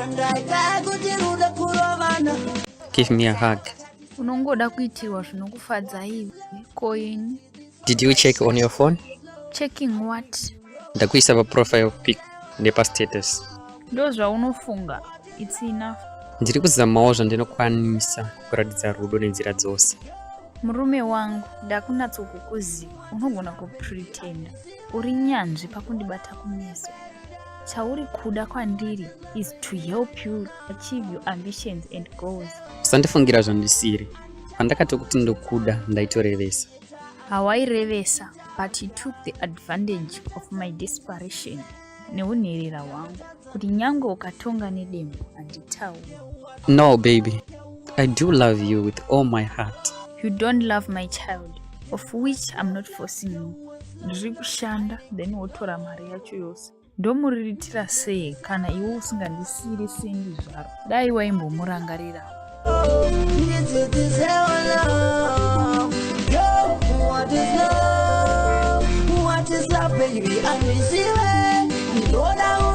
Ndaita kuti rudo kurovana. Give me a hug. Unongoda kuitirwa zvinokufadza iwe. Ko ini? Did you check on your phone? Checking what? Ndakuisa paprofile pic nepastatus. Ndozvaunofunga. It's enough. Ndiri kuzamawo zvandinokwanisa kukuratidza rudo nenzira dzose. Murume wangu, ndakunatsokukuziva. Unogona kupretenda. Uri nyanzvi pakundibata kumeso. Chauri kuda kwandiri is to help you achieve your ambitions and goals. Usandifungira zvandisiri. Pandakatokuti ndokuda, ndaitorevesa. Hawairevesa, but you took the advantage of my desperation neunherera hwangu kuti nyange ukatonga nedemo handitauri. No, baby. I do love you with all my heart. You don't love my child, of which I'm not forcing you. Ndiri kushanda, then wotora mari yacho yose. Ndomuriritira sei kana iwe usingandisiri sendi zvaro? Dai waimbomurangarira. Ndidzidzisewo love. Yo, what is love? What is love, baby? Andizive. Ndinoda.